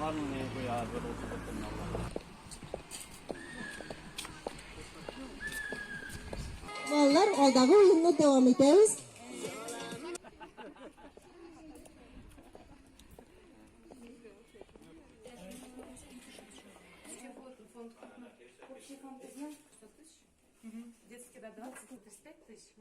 Аларның ни куя бер 31 көнне алар. Балалар, алдагы уенны дәвам итәбез. Детский да 20, 35 тысяч.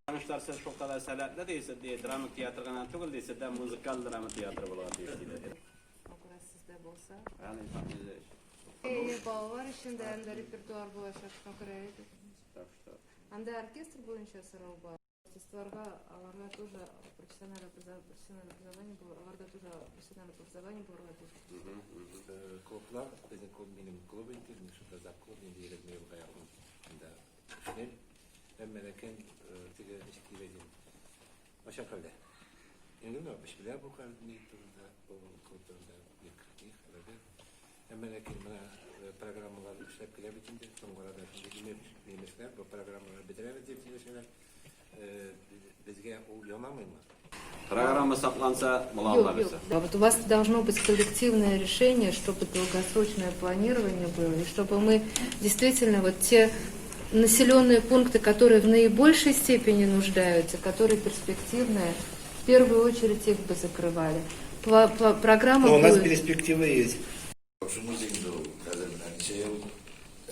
Танышлар сез шулкадәр сәләтле дейсез, ди, драма театры гына түгел дейсез, дә музыкаль драма театры булырга тиеш диде. Акурат сездә булса. Ягъни фамилия. Балалар өчен дә анда репертуар булачак, шуңа күрә әйдә. Так что. Анда оркестр буенча сорау бар. Артистларга аларга тоже профессиональное образование, профессиональное образование было, аларда тоже профессиональное образование булырга тиеш. Клублар, безнең клуб, минем клуб инде, мин шунда зав клуб, инде 20 елга якын анда эшлим. Әмма ләкин теге ничек дип әйтим, начар хәлдә. Инде менә эш белә бу хәл ни турында, бу клуб турында бик ни хәбәрдә. Әмма ләкин менә программалар эшләп килә бит инде, соңгы арада шундый имешләр, бу программалар бетерәбез дип сөйләшәләр. Безгә ул янамыймы? Программа сакланса, була Юк, Алла юк. бирсә. А вот у вас должно быть коллективное решение, чтобы долгосрочное планирование было, и чтобы мы действительно вот те населенные пункты, которые в наибольшей степени нуждаются, которые перспективные, в первую очередь их бы закрывали. Программа Но у нас будет... перспективы есть. Шул музейында ул хәзер менә ничә ел,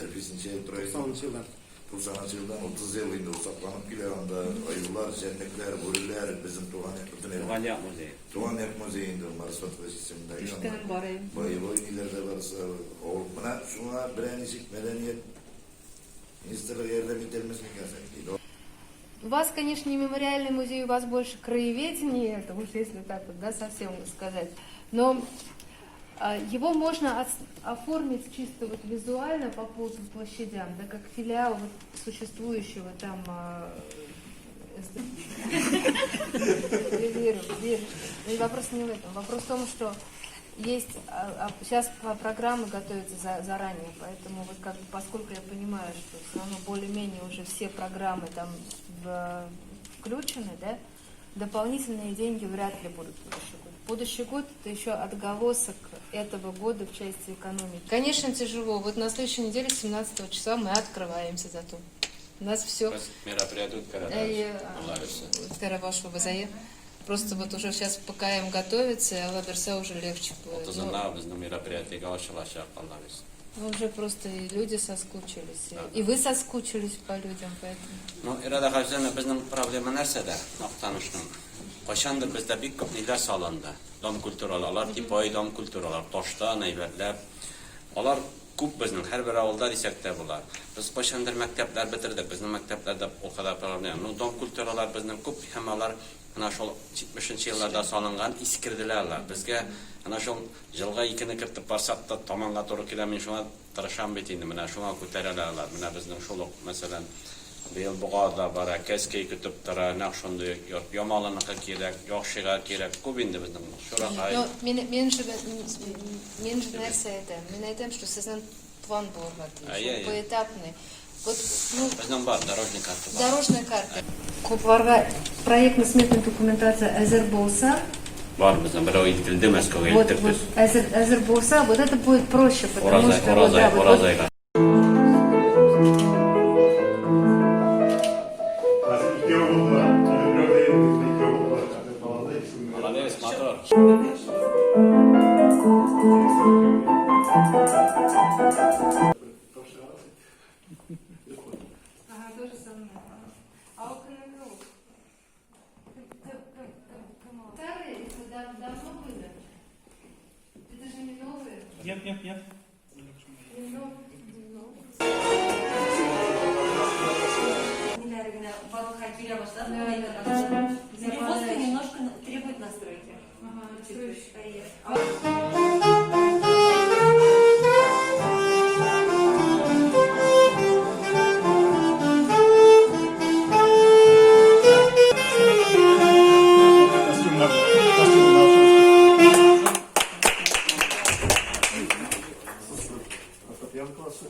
Әлфис ничә ел тора инде? 90 елдан. 90 елдан 30 ел инде ул сакланып килә анда аюлар, җәнлекләр, бүреләр, безнең туган як бөтен Туган як музее. Туган як музее инде ул Марс Фатович исемендәге. Ишеткәнем бар, әйе. Боевой ниләр дә барысы. Авыл менә шуңа берәр ничек мәдәният министрлыгы ярдәм итәрмез микән соң? У вас, конечно, не мемориальный музей, у вас больше краеведение, это уж если так вот, да, совсем сказать. Но его можно оформить чисто вот визуально по площадям, да, как филиал вот существующего там. Я верю, верю. Но вопрос не в этом. Вопрос в том, что есть, сейчас программы готовятся заранее, поэтому вот как бы, поскольку я понимаю, что все равно более-менее уже все программы там включены, да, дополнительные деньги вряд ли будут в будущий год. Будущий год — это еще отголосок этого года в части экономики. Конечно, тяжело. Вот на следующей неделе, 17 числа, мы открываемся зато. У нас все. Мероприятие үткәрәбез. Алла бирсә. Үткәрә башлыйбыз, әйе. Просто вот уже сейчас ПКМ готовится, и Алла бирсә уже легче будет. 30-ында безнең мероприятиегә ачылачак, Алла бирсә. Ну, уже просто и люди соскучились, и вы соскучились по людям, поэтому. Ну, Ирада Хаҗиевна, безнең проблема нәрсәдә? Актанышның. Кайчандыр бездә бик күп ниләр салынды. Дом культуралар, алар типовой дом культуралар, таштан әйбәтләп. Алар күп безнең, һәрбер авылда дисәк тә була. Без кайчандыр мәктәпләр бетердек, безнең мәктәпләрдә ул кадәр проблема. Ну, дом культуралар безнең күп һәм алар менә шул 70 елларда салынган, искерделәр алар. Безгә менә шул җылга икене кертеп барсак та таманга туры килә, мин шуңа тырышам бит инде, менә шуңа күтәрәләр алар. Менә безнең шул ук, мәсәлән, быел Бога да бара, Кәскәй көтеп тора, нәкъ шундый йорт. Ямалыныкы кирәк, Яхшыга кирәк, күп инде безнең Шуракай. Но мин же нәрсә әйтәм? Мин әйтәм, что сезнең план булырга тиеш, Әйе, әйе. поэтапный. Вот, ну, Безнең бар, дорожный карта бар. Дорожная карта. Клубларга проектно-сметная документация әзер булса, Бар, безнең берәү илтелде Мәскәүгә вот, илттек вот, без. әзер булса, вот это будет проще, потому Уразай, что вот, Уразай, да, вот, вот Уразайга. Молодец, мотор. Ага, тоже со мной. А у КНГУ? Старые, это давно были? Это же не новые? Нет, нет, нет. Не новые. Ниләре генә барлыкка килә башлады. Перевозка немножко Фортепиано классы.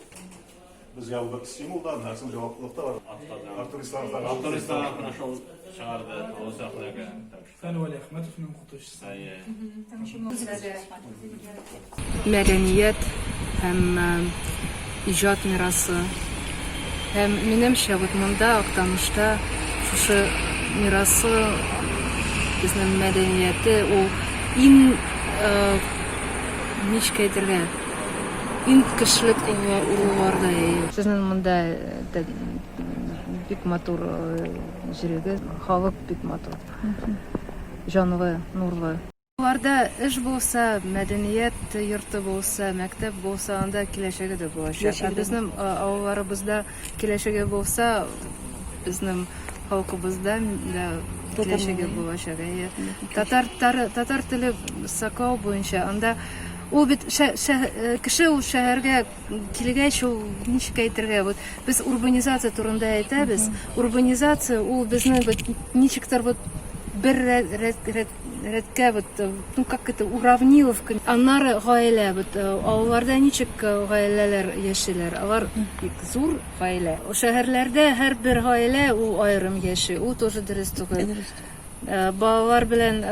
Безгә ул бер стимул да, аннан соң җаваплылык та бар. Артур Исламов Артур Исламов менә шул чыгарды олы сәхнәгә. Фән Вәлиәхмәтовның укытучысы. Әйе. Мәдәният һәм иҗат мирасы. Һәм минемчә, вот монда, Актанышта шушы мирасы, безнең мәдәнияте, ул иң, ничек әйтергә, иң кешелек урыннарда. Сезнең монда бик матур җирегез, халык бик матур, җанлы, нурлы. Аларда эш булса, мәдәният йорты булса, мәктәп булса, анда киләчәге дә булачак. Ә безнең авылларыбызда киләчәге булса, безнең халкыбызда да киләчәге булачак. Әйе. Татар татар теле саклау буенча анда ул бит кеше ул шәһәргә килгәч, ул ничек әйтергә, вот без урбанизация турында әйтәбез. Урбанизация ул безнең вот ничектер вот бер рәт, рәт, рәткә вот, ну как это, уравниловка. Аннары гаилә, вот авылларда ничек гаиләләр яшиләр? Алар бик зур гаилә. Шәһәрләрдә һәрбер гаилә ул аерым яши. Ул тоже дөрес түгел. Балалар белән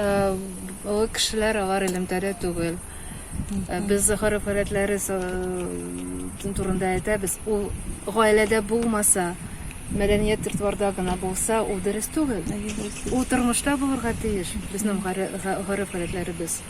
олы кешеләр алар элемтәдә түгел. Без гореф-гадәтләре турында әйтәбез. Ул гаиләдә булмаса, мәдәният йортларда гына булса, ул дөрес түгел. Ул тормышта булырга тиеш, безнең гореф-гадәтләребез.